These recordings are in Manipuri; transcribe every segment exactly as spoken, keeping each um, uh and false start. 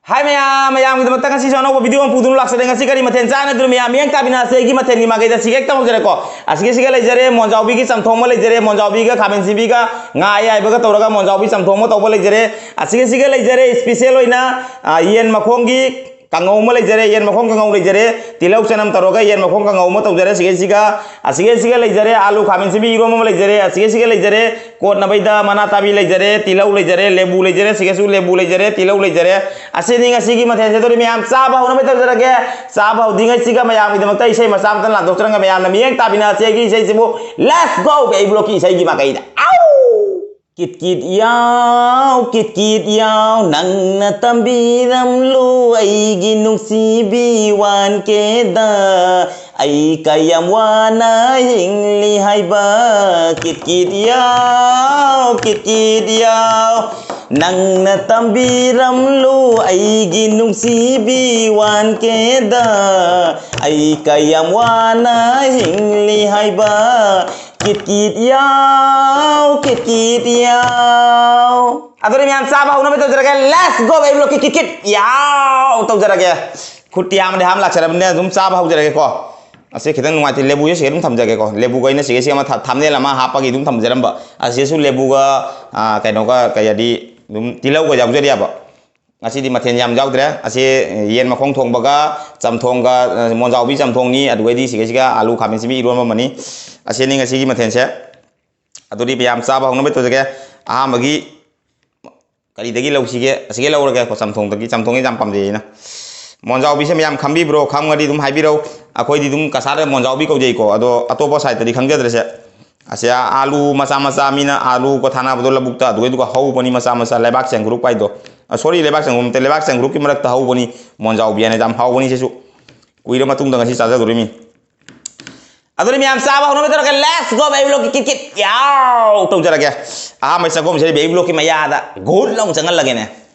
ꯍꯥꯏ ꯃꯌꯥꯝ, ꯃꯌꯥꯝꯒꯤꯗꯃꯛꯇ ꯉꯁꯤꯁꯨ ꯑꯅꯧꯕ ꯚꯤꯗꯤꯑꯣ ꯑꯃ ꯄꯨꯗꯨꯅ ꯂꯥꯛꯆꯔꯦ꯫ ꯉꯁꯤ ꯀꯔꯤ ꯃꯊꯦꯜ ꯆꯥꯅꯗꯨꯅ ꯃꯌꯥꯝ ꯃꯤꯠꯌꯦꯡ ꯇꯥꯕꯤꯅ ꯑꯁꯤꯒꯤ ꯃꯊꯦꯜꯒꯤ ꯃꯥꯏꯀꯩꯗ ꯁꯤꯒꯦꯛ ꯇꯧꯍꯧꯖꯔꯦꯀꯣ꯫ ꯑꯁꯤꯒꯤꯁꯤꯒ ꯂꯩꯖꯔꯦ, ꯃꯣꯟꯖꯥꯎꯕꯤꯒꯤ ꯆꯝꯊꯣꯡ ꯑꯃ ꯂꯩꯖꯔꯦ, ꯃꯣꯟꯖꯥꯎꯕꯤꯒ ꯈꯥꯃꯦꯟ ꯁꯤꯟꯕꯤꯒ ꯉꯥ ꯑꯌꯥꯏꯕꯒ ꯇꯧꯔꯒ ꯃꯣꯟꯖꯥꯎꯕꯤ ꯆꯝꯊꯣꯡ ꯑꯃ ꯇꯧꯕ ꯂꯩꯖꯔꯦ꯫ ꯑꯁꯤꯒꯤꯁꯤꯒ ꯂꯩꯖꯔꯦ ꯏꯁꯄꯤꯁꯦꯜ ꯑꯣꯏꯅ, ꯑ, ꯌꯦꯟ ꯃꯈꯣꯡꯒꯤ ꯀꯥꯡꯉꯧ ꯑꯃ ꯂꯩꯖꯔꯦ, ꯌꯦꯟ ꯃꯈꯣꯡ ꯀꯥꯡꯉꯧ ꯂꯩꯖꯔꯦ, ꯇꯤꯜꯍꯧ ꯆꯅꯝ ꯇꯧꯔꯒ ꯌꯦꯟ ꯃꯈꯣꯡ ꯀꯥꯡꯉꯧ ꯑꯃ ꯇꯧꯖꯔꯦ꯫ ꯑꯁꯤꯒꯤꯁꯤꯒ, ꯑꯁꯤꯒꯤꯁꯤꯒ ꯂꯩꯖꯔꯦ, ꯑꯥꯂꯨ ꯈꯥꯃꯦꯟ ꯁꯤꯟꯕꯤ ꯏꯔꯣꯝꯕ ꯑꯃ ꯂꯩꯖꯔꯦ, ꯑꯁꯤꯒꯤꯁꯤꯒ ꯂꯩꯖꯔꯦ, ꯀꯣꯠꯅꯕꯩꯗ ꯃꯅꯥ ꯇꯥꯕꯤ ꯂꯩꯖꯔꯦ, ꯇꯤꯜꯍꯧ ꯂꯩꯖꯔꯦ, ꯂꯦꯕꯨ ꯂꯩꯖꯔꯦ, ꯁꯤꯒꯁꯨ ꯂꯦꯕꯨ ꯂꯩꯖꯔꯦ, ꯇꯤꯜꯍꯧ ꯂꯩꯖꯔꯦ꯫ ꯑꯁꯤꯅꯤ ꯉꯁꯤꯒꯤ ꯃꯊꯦꯜꯁꯦ꯫ ꯑꯗꯨꯗꯤ ꯃꯌꯥꯝ ꯆꯥꯕ ꯍꯧꯅꯕ ꯇꯧꯖꯔꯒꯦ꯫ ꯆꯥꯕ ꯍꯧꯗ꯭ꯔꯤꯉꯩꯁꯤꯒ ꯃꯌꯥꯝꯒꯤꯗꯃꯛꯇ ꯏꯁꯩ ꯃꯆꯥ ꯑꯃꯇ ꯂꯥꯟꯊꯣꯛꯆꯔꯒ ꯃꯌꯥꯝꯅ ꯃꯤꯠꯌꯦꯡ ꯇꯥꯕꯤꯅꯁꯦ ꯑꯩꯒꯤ ꯏꯁꯩꯁꯤꯕꯨ꯫ Let's go! ꯕꯦꯕꯤ ꯕ꯭ꯂꯣꯛꯀꯤ ꯏꯁꯩꯒꯤ ꯃꯥꯏꯀꯩꯗ꯫ ꯑꯥꯎ! ꯀꯤꯠ ꯀꯤꯠ ꯌꯥꯎ, ꯀꯤꯠ ꯀꯤꯠ ꯌꯥꯎ, ꯅꯪꯅ ꯇꯝꯕꯤꯔꯝꯂꯨ ꯑꯩꯒꯤ ꯅꯨꯡꯁꯤꯕꯤ ꯋꯥꯟ ꯀꯦꯗ꯫ ꯑꯩ ꯀꯌꯥꯝ ꯋꯥꯅ ꯍꯤꯡꯂꯤ ꯍꯥꯏꯕ꯫ ꯀꯤꯠ ꯀꯤꯠ ꯌꯥꯎ, ꯀꯤꯠ ꯀꯤꯠ ꯌꯥꯎ, ꯅꯪꯅ ꯇꯝꯕꯤꯔꯝꯂꯨ ꯑꯩꯒꯤ ꯅꯨꯡꯁꯤꯕꯤ ꯋꯥꯟ ꯀꯦꯗ꯫ ꯑꯩ ꯀꯌꯥꯝ ꯋꯥꯅ ꯍꯤꯡꯂꯤ ꯍꯥꯏꯕ꯫ ꯀꯤꯠ ꯀꯤꯠ ꯌꯥꯎ, ꯀꯤꯠ ꯀꯤꯠ ꯌꯥꯎ꯫ ꯑꯗꯨꯗꯤ ꯃꯌꯥꯝ ꯆꯥꯕ ꯍꯧꯅꯕ ꯇꯧꯖꯔꯒꯦ꯫ Let's go, ꯕꯦꯕꯤ ꯕ꯭ꯂꯣꯛꯀꯤ ꯀꯤꯠ ꯀꯤꯠ ꯌꯥꯎ ꯇꯧꯖꯔꯒꯦ꯫ ꯈꯨꯠꯇꯤ ꯌꯥꯝꯅꯗꯤ ꯍꯥꯝ ꯂꯥꯛꯆꯔꯕꯅꯤꯅ ꯑꯗꯨꯝ ꯆꯥꯕ ꯍꯧꯖꯔꯒꯦꯀꯣ꯫ ꯑꯁꯤ ꯈꯤꯇꯪ ꯅꯨꯡꯉꯥꯏꯇꯦ꯫ ꯂꯦꯕꯨꯁꯦ ꯁꯤꯒ ꯑꯗꯨꯝ ꯊꯝꯖꯒꯦꯀꯣ꯫ ꯂꯦꯕꯨꯒ ꯑꯩꯅ ꯁꯤꯒ ꯁꯤ ꯑꯃ ꯊ-, ꯊꯝꯅꯦꯜ ꯑꯃ ꯍꯥꯞꯄꯒꯤ ꯑꯗꯨꯝ ꯊꯝꯖꯔꯝꯕ꯫ ꯑꯁꯤꯁꯨ ꯂꯦꯕꯨꯒ, ꯑꯥ, ꯀꯩꯅꯣꯒ, ꯀꯩ ꯍꯥꯏꯗꯤ, ꯑꯗꯨꯝ ꯇꯤꯜꯍꯧꯒ ꯌꯥꯎꯖꯔꯤꯑꯕ꯫ ꯉꯁꯤꯗꯤ ꯃꯊꯦꯜ ꯌꯥꯝ ꯌꯥꯎꯗ꯭ꯔꯦ꯫ ꯑꯁꯤ ꯌꯦꯟ ꯃꯈꯣꯡ ꯊꯣꯡꯕꯒ ꯆꯝꯊꯣꯡꯒ, ꯑ, ꯃꯣꯟꯖꯥꯎꯕꯤ ꯆꯝꯊꯣꯡꯅꯤ, ꯑꯗꯨꯒꯩꯗꯤ ꯁꯤꯒꯩꯁꯤꯒ ꯑꯥꯂꯨ ꯈꯥꯃꯦꯟ ꯁꯤꯟꯕꯤ ꯏꯔꯣꯟꯕ ꯑꯃꯅꯤ꯫ ꯑꯁꯤꯅꯤ ꯉꯁꯤꯒꯤ ꯃꯊꯦꯜꯁꯦ꯫ ꯑꯗꯨꯗꯤ ꯃꯌꯥꯝ ꯆꯥꯕ ꯍꯧꯅꯕ ꯇꯧꯖꯒꯦ꯫ ꯑꯍꯥꯟꯕꯒꯤ ꯀꯔꯤꯗꯒꯤ ꯂꯧꯁꯤꯒꯦ? ꯑꯁꯤꯒꯤ ꯂꯧꯔꯒꯦ꯫ ꯆꯝꯊꯣꯡꯗꯒꯤ, ꯆꯝꯊꯣꯡꯁꯦ ꯌꯥꯝ ꯄꯥꯝꯖꯩ ꯑꯩꯅ꯫ ꯃꯣꯟꯖꯥꯎꯕꯤꯁꯦ ꯃꯌꯥꯝ ꯈꯪꯕꯤꯕ꯭ꯔꯣ? ꯈꯪꯉꯗꯤ ꯑꯗꯨꯝ ꯍꯥꯏꯕꯤꯔꯛꯎ꯫ ꯑꯩꯈꯣꯏꯗꯤ ꯑꯗꯨꯝ ꯀꯁꯥꯔꯗ ꯃꯣꯟꯖꯥꯎꯕꯤ ꯀꯧꯖꯩꯀꯣ, ꯑꯗꯣ ꯑꯇꯣꯞꯄ ꯁꯥꯏꯠꯇꯗꯤ ꯈꯪꯖꯗ꯭ꯔꯦꯁꯦ꯫ ꯑꯁꯤ ꯑꯥꯂꯨ ꯃꯆꯥ ꯃꯆꯥ, ꯃꯤꯅ ꯑꯥꯂꯨꯒ ꯊꯥꯅꯕꯗꯣ ꯂꯧꯕꯨꯛꯇ, ꯑꯗꯨꯒꯩꯗꯨꯒ ꯍꯧꯕꯅꯤ ꯃꯆꯥ ꯃꯆꯥ, ꯂꯩꯕꯥꯛ ꯆꯦꯡꯒ꯭ꯔꯨꯞ ꯍꯥꯏꯗꯣ꯫ ꯑ, sorry, ꯂꯩꯕꯥꯛ ꯆꯦꯡꯒ꯭ꯔꯨꯞ ꯅꯠꯇꯦ, ꯂꯩꯕꯥꯛ ꯆꯦꯡꯒ꯭ꯔꯨꯞꯀꯤ ꯃꯔꯛꯇ ꯍꯧꯕꯅꯤ ꯃꯣꯟꯖꯥꯎꯕꯤ ꯍꯥꯏꯅ, ꯌꯥꯝ ꯍꯥꯎꯕꯅꯤ ꯁꯤꯁꯨ꯫ ꯀꯨꯏꯔ ꯃꯇꯨꯡꯗ ꯉꯁꯤ ꯆꯥꯖꯗꯣꯔꯤꯃꯤ꯫ ꯑꯗꯨꯗꯤ ꯃꯌꯥꯝ ꯆꯥꯕ ꯍꯧꯅꯕ ꯇꯧꯔꯒ, let's go, ꯕꯦꯕꯤ ꯕ꯭ꯂꯣꯛꯀꯤ ꯀꯤꯠ ꯀꯤꯠ ꯌꯥꯎ ꯇꯧꯖꯔꯒꯦ꯫ ꯑꯍꯥꯟꯕ ꯆꯪꯒꯣꯝꯁꯤꯗ ꯕꯦꯕꯤ ꯕ꯭ꯂꯣꯛꯀꯤ ꯃꯌꯥꯗ ꯒꯨꯠ ꯂꯥꯎ ꯆꯪꯍꯜꯂꯒꯦꯅꯦ꯫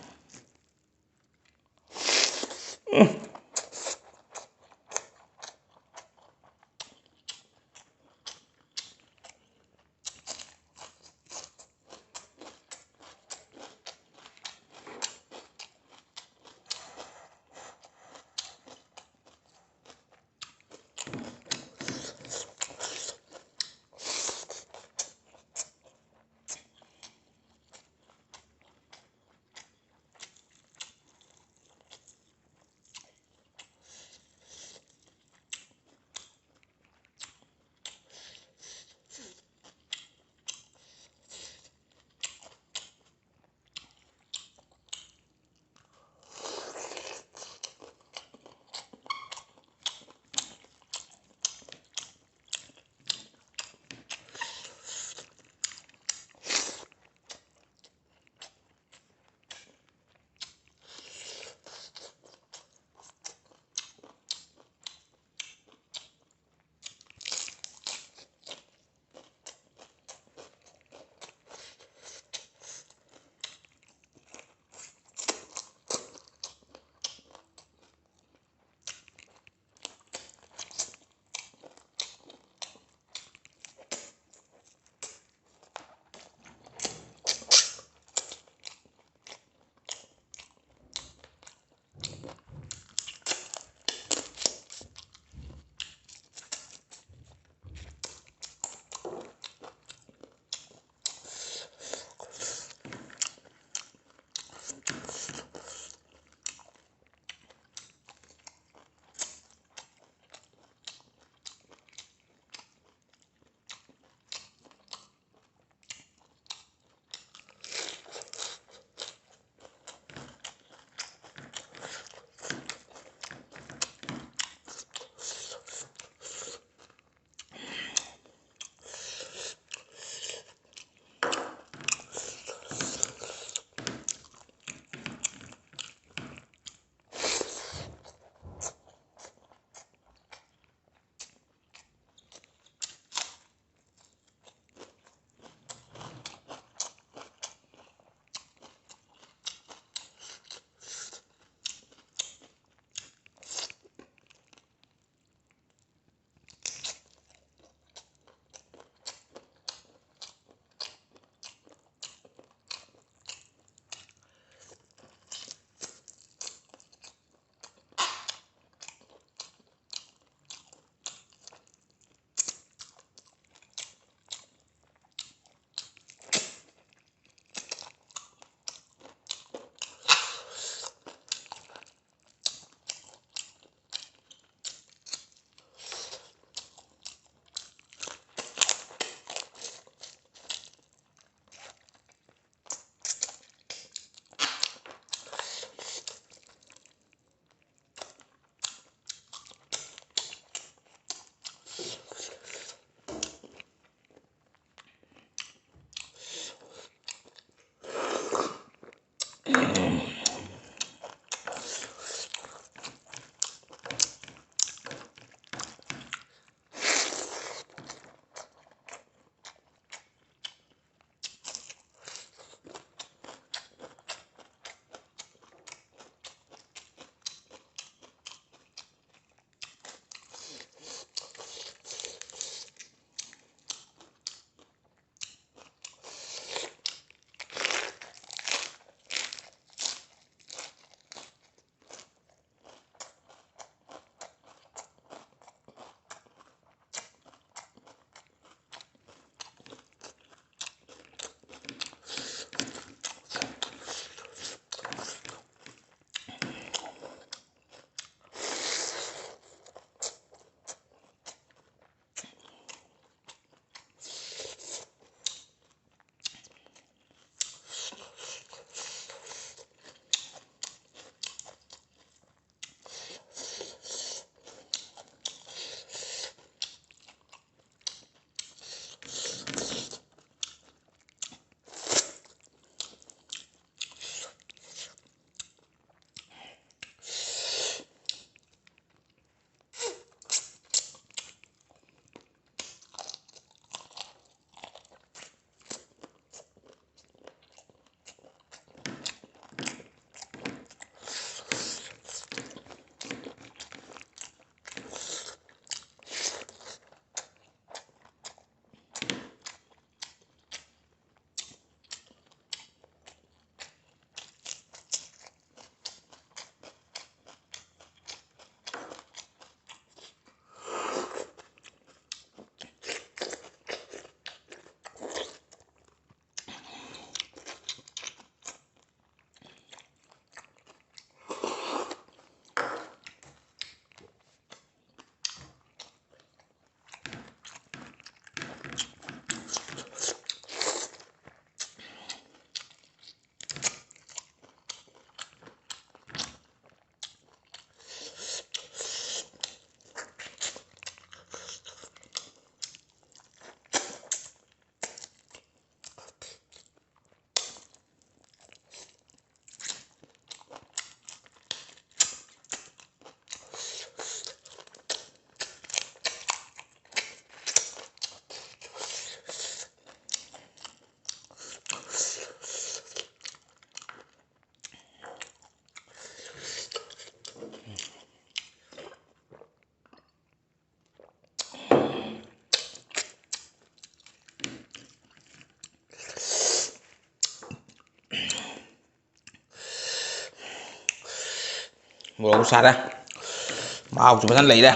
ꯃꯣꯔꯣꯛ ꯁꯥꯔꯦ꯫ ꯃꯍꯥꯎꯁꯨ ꯐꯖꯅ ꯂꯩꯔꯦ꯫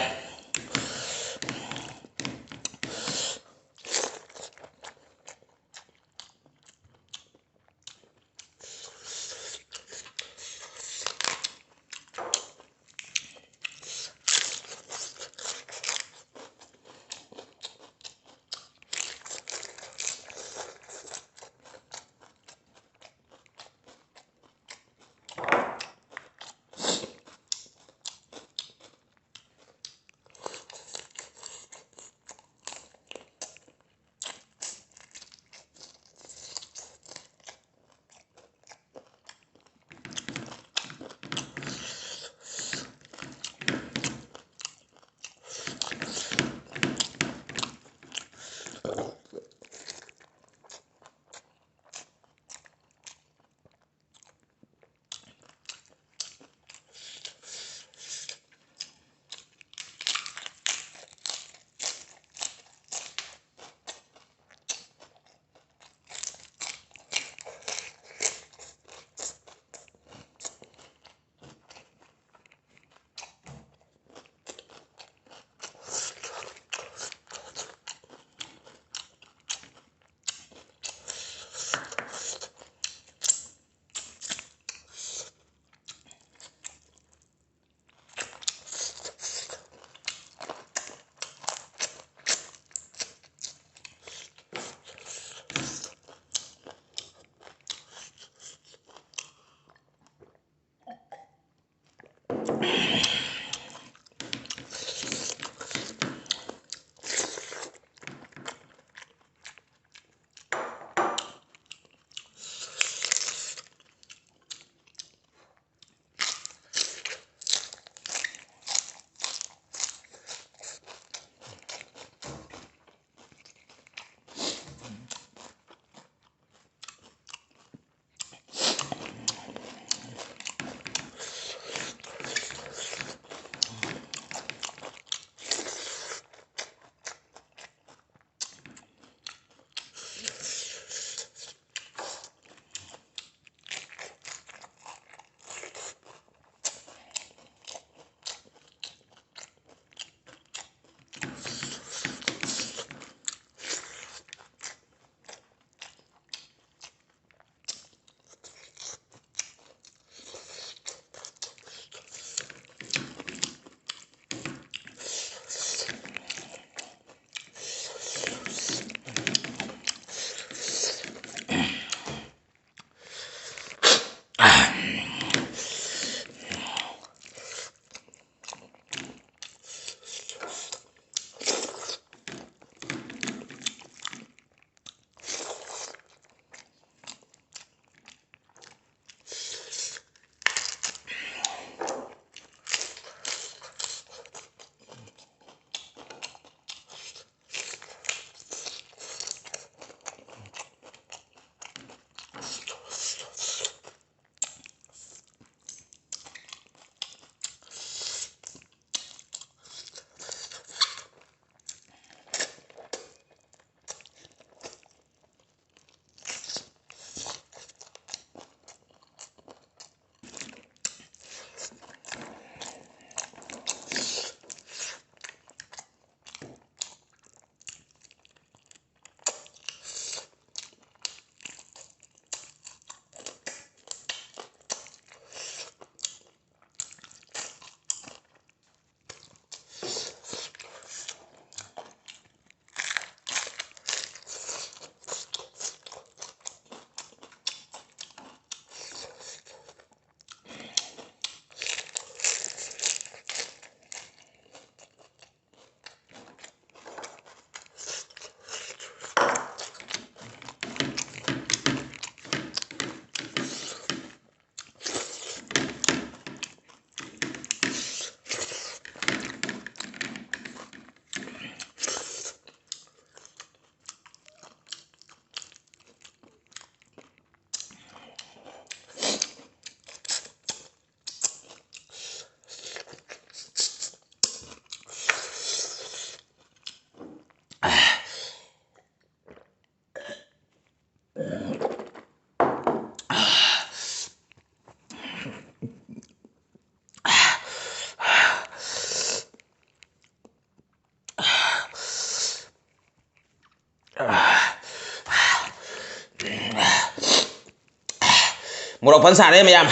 ꯃꯣꯔꯣꯛ ꯐꯖꯅ ꯁꯥꯔꯦ ꯃꯌꯥꯝ꯫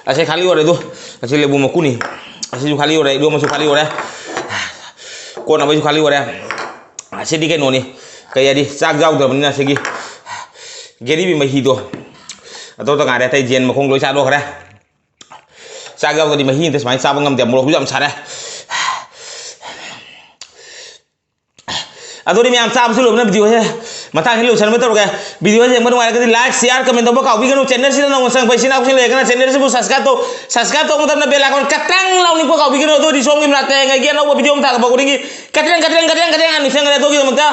ꯑꯁꯤ ꯈꯥꯂꯤ ꯑꯣꯏꯔꯦ ꯑꯗꯨ꯫ ꯑꯁꯤ ꯂꯦꯕꯨ ꯃꯀꯨꯅꯤ꯫ ꯑꯁꯤꯁꯨ ꯈꯥꯂꯤ ꯑꯣꯏꯔꯦ, ꯏꯔꯣꯝꯕꯁꯨ ꯈꯥꯂꯤ ꯑꯣꯏꯔꯦ꯫ ꯀꯣꯠꯅꯕꯩꯁꯨ ꯈꯥꯂꯤ ꯑꯣꯏꯔꯦ꯫ ꯑꯁꯤꯗꯤ ꯀꯩꯅꯣꯅꯤ꯫ ꯀꯩ ꯍꯥꯏꯗꯤ ꯆꯥꯛ ꯌꯥꯎꯗ꯭ꯔꯕꯅꯤꯅ ꯑꯁꯤꯒꯤ ꯒꯦꯔꯤꯕꯤ ꯃꯍꯤꯗꯣ꯫ ꯑꯇꯣꯞꯄ ꯉꯥꯏꯔꯦ, ꯑꯇꯩ ꯌꯦꯟ ꯃꯈꯣꯡ ꯂꯣꯏ ꯆꯥꯗꯣꯛꯈ꯭ꯔꯦ꯫ ꯆꯥꯛ ꯌꯥꯎꯗ꯭ꯔꯗꯤ ꯃꯍꯤ ꯑꯝꯇ ꯁꯨꯃꯥꯏꯅ ꯆꯥꯕ ꯉꯝꯗꯦ꯫ ꯃꯣꯔꯣꯛꯁꯨ ꯌꯥꯝ ꯁꯥꯔꯦ꯫ ꯑꯗꯨꯗꯤ ꯃꯌꯥꯝ ꯆꯥꯕꯁꯨ ꯂꯣꯏꯕꯅ ꯚꯤꯗꯤꯑꯣꯁꯦ ꯃꯇꯥꯡꯁꯤ ꯂꯣꯏꯁꯟꯕ ꯇꯧꯔꯒꯦ꯫ ꯚꯤꯗꯤꯑꯣꯁꯦ ꯌꯦꯡꯕ ꯅꯨꯡꯉꯥꯏꯔꯒꯗꯤ like, share, comment ꯇꯧꯕ ꯀꯥꯎꯕꯤꯒꯅꯨ꯫ ꯆꯦꯅꯦꯜꯁꯤꯗ ꯅꯧꯅ ꯆꯪꯉꯛꯄ ꯏꯆꯤꯟ ꯏꯅꯥꯎꯁꯤꯡ ꯂꯩꯔꯒꯅ ꯆꯦꯅꯦꯜꯁꯤꯕꯨ subscribe ꯇꯧ꯫ Subscribe ꯇꯧꯕ ꯃꯇꯝꯗ bell icon ꯀꯇ꯭ꯔꯪ ꯂꯥꯎ ꯅꯤꯛꯄ ꯀꯥꯎꯕꯤꯒꯅꯨ꯫ ꯑꯗꯨꯗꯤ ꯁꯣꯝꯒꯤ ꯃꯅꯥꯛꯇ ꯍꯌꯦꯡ ꯑꯩꯒꯤ ꯑꯅꯧꯕ ꯚꯤꯗꯤꯑꯣ ꯑꯃ ꯊꯥꯒꯠꯄ ꯈꯨꯗꯤꯡꯒꯤ ꯀꯇ꯭ꯔꯪ ꯀꯇ꯭ꯔꯪ ꯀꯇ꯭ꯔꯪ ꯀꯇ꯭ꯔꯪ ꯍꯥꯏꯅ ꯅꯤꯡꯁꯤꯡꯒꯅꯤ꯫ ꯑꯗꯨꯒꯤꯗꯃꯛꯇ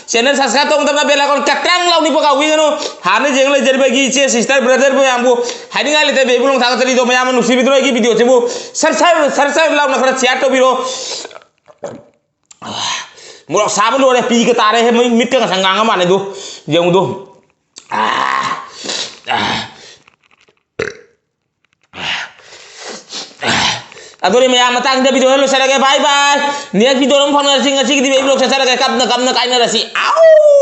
ꯆꯦꯅꯦꯜ subscribe ꯇꯧꯕ ꯃꯇꯝꯗ bell icon ꯀꯇ꯭ꯔꯪ ꯂꯥꯎ ꯅꯤꯛꯄ ꯀꯥꯎꯕꯤꯒꯅꯨ꯫ ꯍꯥꯟꯅ ꯌꯦꯡ ꯂꯩꯖꯔꯤꯕ ꯑꯩꯒꯤ ꯏꯆꯦ, sister, brother ꯃꯌꯥꯝꯕꯨ ꯍꯥꯏꯅꯤꯡꯉꯥꯏ ꯂꯩꯇꯦ꯫ ꯕꯦꯕꯨ ꯂꯣꯡ ꯊꯥꯒꯠꯆꯔꯤꯗꯣ ꯃꯌꯥꯝꯅ ꯅꯨꯡꯁꯤꯕꯤꯗꯨꯅ ꯑꯩꯒꯤ ꯚꯤꯗꯤꯑꯣꯁꯤꯕꯨ ꯁꯔ ꯁꯔ ꯁꯔ ꯁꯔ ꯂꯥꯎꯅ ꯈꯔ share ꯇꯧꯕꯤꯔꯣ꯫ ꯃꯣꯔꯣꯛ ꯁꯥꯕ ꯂꯣꯏꯔꯦ, ꯄꯤꯒ ꯇꯥꯔꯦ꯫ ꯃꯣꯏ ꯃꯤꯠꯀ ꯉꯁꯪ ꯉꯥꯡꯉ ꯃꯥꯜꯂꯦ ꯑꯗꯨ꯫ ꯌꯦꯡꯉꯨꯗꯣ꯫ ꯑꯥ, ꯑꯥ꯫ ꯑꯗꯨꯅꯤ ꯃꯌꯥꯝ, ꯃꯇꯥꯡꯁꯤꯗ ꯚꯤꯗꯤꯑꯣ ꯂꯣꯏꯁꯤꯜꯂꯒꯦ꯫ Bye bye꯫ Next ꯚꯤꯗꯤꯑꯣ ꯑꯃ ꯐꯪꯅꯔꯁꯤ꯫ ꯉꯁꯤꯒꯤꯗꯤ ꯑꯩ ꯕ꯭ꯂꯣꯛ ꯆꯠꯆꯔꯒꯦ꯫ ꯀꯞꯅ ꯀꯞꯅ ꯀꯥꯏꯅꯔꯁꯤ꯫ ꯑꯥꯎ!